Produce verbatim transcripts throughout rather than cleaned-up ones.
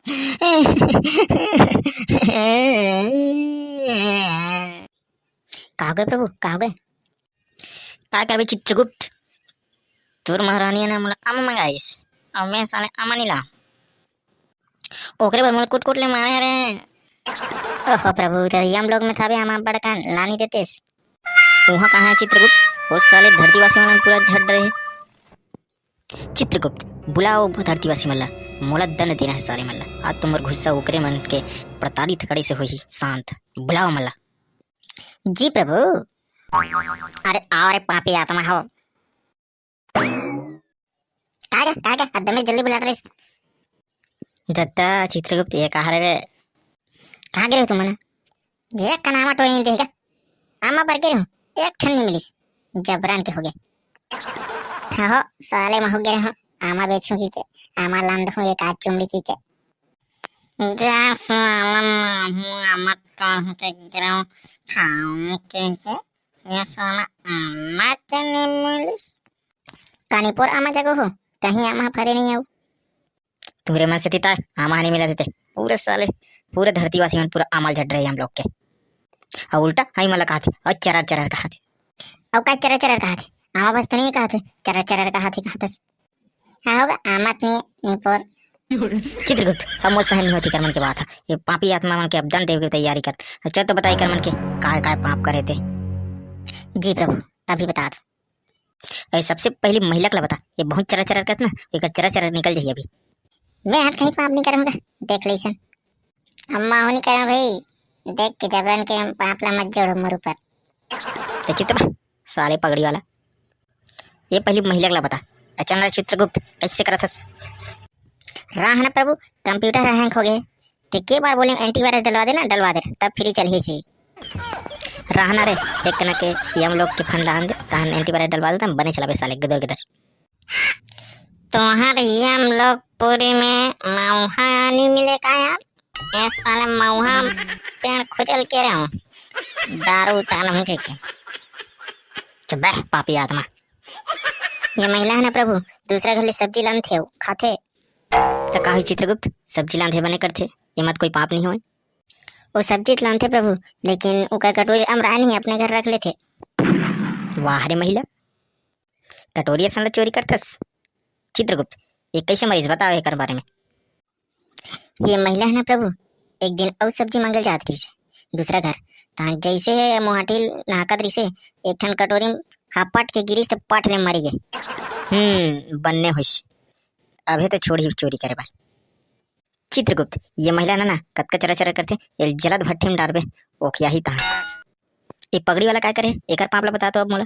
का हो गे प्रभु, का हो गे? का करबे चित्रगुप्त, तोर महारानी ने मोला आमा मंगाइस, अउ मैं साले आमा नहीं ला, ओकरे बर मोला कुट कुट ले मारे रे। ओहो प्रभु, त यमलोक में थाबे आमा बड़कन लानी देतेस। उहाँ कहाँ है चित्रगुप्त? वो साले धरतीवासी मन पूरा झड़ रहे। चित्रगुप्त, बुलाओ धरतीवासी मन ला, मोला दंड देना है साले मन ला। आज तुम्हर गुस्सा ओकरे मन के प्रताड़ित करे से होही शांत। बुलाओ मन ला। जी प्रभु। अरे आओ रे पापी आत्मा हो। का गा, का गा, अद्दमे जल्दी बुला रे। दद्दा चित्रगुप्त, ये कहाँ रे? कहाँ गिरे हो तुम मन? ये कनामा टोई नहीं देगा। आमा बर गिरे हो, एक ठन नहीं मिलिस। जबरन के हो गए। हाँ हो, साले महू गिरे हो। आमा बेचूं की के, आमा लान रहूं एक आध चुमड़ी की के। जा साला महू आमा कहाँ के गिरे हो, खाऊं के के। ये साला आमा के नहीं मिलिस। कानीपुर आमा जगह हो, कहीं आमा फरे नहीं आऊ। तुमरे मन से तिता आमा नहीं मिला देते। पूरे साले, पूरे धरतीवासी मन पूरा आमा ल झट रहे हम लोग के। अउ उल्टा हई मला कहा थे, अउ चरर चरर कहा थे। अउ का चरर चरर कहा थे? आमा बस तो नहीं कहा थे, चरर चरर कहा थे, कहा थे। हाँ होगा, आमा त नहीं, नहीं पोर। चित्रगुप्त, अब मोर सहन नहीं होती कर मन के बात है। ये पापी आत्मा मन के अब दंड देवे के तैयारी कर। अब चल तो बताई कर मन के काय काय पाप करे थे। जी प्रभु, अभी बता दो। अरे सबसे पहली महिला के ला बता, ये बहुत चरा चरा करत ना, एकर चरा चरा निकल जाही अभी। मैं हाथ कहीं पाप नहीं करूँगा, देख ले सन। अम्मा हो नहीं करा भाई, देख के जबरन के हम पाप ला मत जोड़ो मोर ऊपर। ते चुप बा, साले पगड़ी वाला। ये पहली महिला के ला बता, अचल चित्रगुप्त कैसे करत हस? राह ना प्रभु, कंप्यूटर हैंग हो गए। ते के बार बोले एंटीवायरस डलवा देना, डलवा दे, तब फ्री चलही सही। रहना रे, एक कना के यमलोक के फंड ला आन दे, तहन एंटीवायरस डलवा देता, बने चलाबे साले गदर गदर। तोहर यमलोकपुरी में मऊहा नहीं मिले का यार? ए साले मऊहा पेड़ खुजल के रहे हो, दारू उतार हूँ के, के। चुप बे, पापी आत्मा। ये महिला है ना प्रभु, दूसरा घर ले सब्जी लान थे, खाथे। तो का हुई चित्रगुप्त, सब्जी लांधे बने करथे, ये मत कोई पाप नहीं होय। वो सब्जी तो लांधे प्रभु, लेकिन ओकर कटोरी अमरा नहीं, अपने घर रख लेथे। वाह रे महिला, कटोरी असन ला चोरी करथस। चित्रगुप्त, ये कैसे मरीज, बताओ एकर बारे में। ये महिला है ना प्रभु, एक दिन अउ सब्जी मांगल जात रहिस दूसरा घर, तहाँ जैसे मुहाटी नहाकत रहिसे, एक ठन कटोरी में हापट के गिरिस त पट ले मरी गे। हम्म, बन्ने होइस। अभे तो छोड़ही चोरी करे बर। चित्रगुप्त, ये महिला ना, ना, कतका चरा चरा करथे, ये जलत भट्ठी में डारबे, ओखियाही तहाँ। ये पगड़ी वाला काय करे, एकर पाप ला बता तो अब मोला।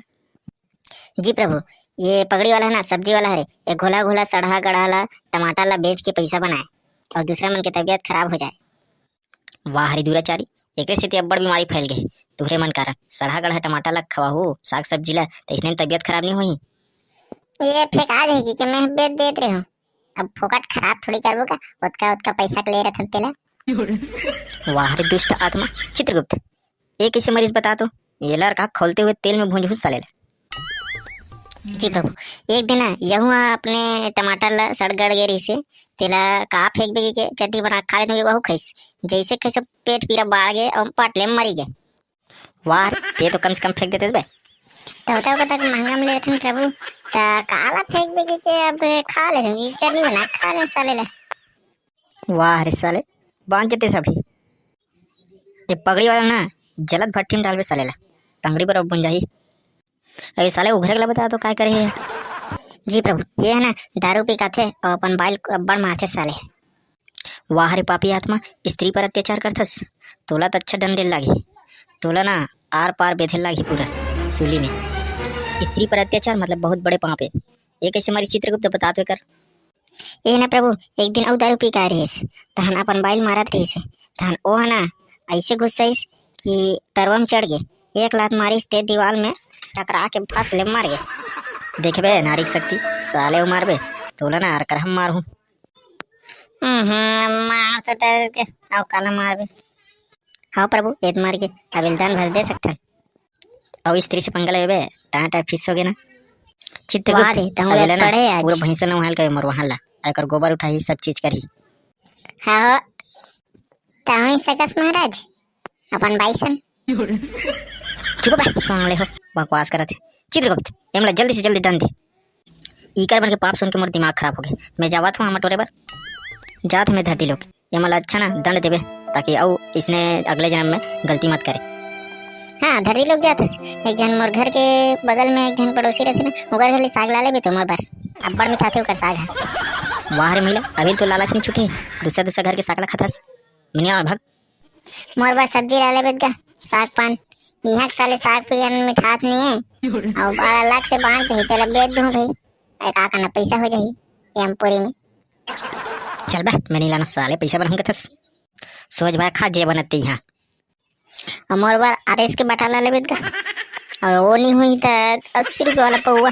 जी प्रभु, ये पगड़ी वाला है ना, सब्जी वाला हरे, ये घोला घोला सड़हा गड़हा ला, टमाटर ला बेच के पैसा बनाए और दूसरा मन के तबीयत खराब हो जाए। वाह रे दुराचारी, एकरे सेती अब्बड़ बीमारी फैल गे हे तुहरे मन कारण। सड़हा गड़हा टमाटर ला खवाहू, साग सब्जी ला, त इसने तबीयत खराब नहीं होही। ये फेंका जाही कि मैं बेच देत रहे हूँ, अब फोकट खराब थोड़ी करबो का, ओतका ओतका पैसा के ले रथन तेला। वाह रे दुष्ट आत्मा चित्रगुप्त, ये कैसे मरीज बता तो, ये लड़का खोलते हुए तेल में भूंज भूंज साले ला। जी प्रभु, एक दिन ना यहू अपने टमाटर ला सड़ गड़ गे रहिसे, तेला का फेंकबे के चटनी बना के खा लेते, वहू खाइस। जैसे कैसे पेट पीरा बाढ़ गे और पट ले मरी गे। वाह रे, ते तो कम से कम फेंक देते बे। तो होता होगा तक महंगा में लेते हैं प्रभु, ता काला फेंकबे के, के अब खा लेते हैं, चटनी बना के खा ले साले ला। वाह रे साले, बांच जते सभी। ये पगड़ी वाला ना, जलत भट्ठी में डालबे साले ला, तंगड़ी बरोबर बुन जाही। अरे साले उघरे के ला बता तो काय करे हे? जी प्रभु, ये है ना दारू पी के आथे और अपन बाइल अब्बड़ मारथे साले। वाह रे पापी आत्मा, स्त्री पर अत्याचार करथस, तोला तो अच्छा दंड लागी, तोला ना आर पार बेधे लागी पूरा सूली में। स्त्री पर अत्याचार मतलब बहुत बड़े पाप है। ये कैसे मारी चित्रगुप्त बता तो कर। ए ना प्रभु, एक दिन अउ दारू पी के आए रहिस, तहन अपन बाइल मारत रहिस, तहन ओ ह ना ऐसे गुस्साइस कि तरवा में चढ़ गे, एक लात मारिस ते दीवाल में टकरा के फस ले मर गे। देखबे नारी के शक्ति, साले ओ मारबे, तोला ना आर कर हम मारहूँ। हम्म, मार तो डर के, अउ काला मारबे। हाँ प्रभु, एत मार के अबिलदान भर दे सकथन। अउ स्त्री से पंगा लेबे, टाटा फिस हो गे ना। चित्रगुप्त, वाह रे, तहूँ अबे ले ना, पढ़े आज। पूरा भैंसा नहवाल के मरवाहन ला, एकर गोबर उठाही, सब चीज करही। आहो, तहूँ सकस महाराज, अपन बाई सन। चुप बे, साले हो, बकवास करत हे। चित्रगुप्त, एमला जल्दी से जल्दी डन दे। इकर मन के पाप सुन के मोर दिमाग खराब हो गए। मैं जावत हूँ आमा टोरे बर। जात हूँ मैं धरती लोक। एमला अच्छा ना दंड देबे, ताकि अउ इसने अगले जन्म में गलती मत करे। हाँ, धरती लोक जात हस। एक झन मोर घर के बगल में एक झन पड़ोसी रहथे ना, ओकर घर ले साग ला लेबे तो मोर बर। अब्बड़ मिठाथे ओकर साग ह। वाह रे महिला, अभी तो लालच नहीं छूटे, दूसरा दूसरा घर के साग ला खाथस। मिनिया भाग। मोर बर सब्जी ला लेबे गा, साग पान। इहाँ के साले साग पियन मिठात नहीं है। अउ अलग से बांट जाही, तेला बेच दूँ भाई। अरे का करना, पैसा हो जाही एमपुरी में। चल बे, मैं नहीं लाना साले, पैसा बनाऊंगा थस। सोच भाई खा जे बनत ते यहाँ। अउ मोर बर आरएस के बाटा ला लेबे गा। अउ वो नहीं हुई त अस्सी रुपये वाला पौवा।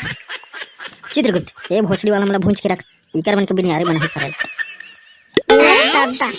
चित्रगुप्त, ए भोसड़ी वाला मला भूंज के रख। इकर मन के बिनियारे मन हो साले। ए दादा,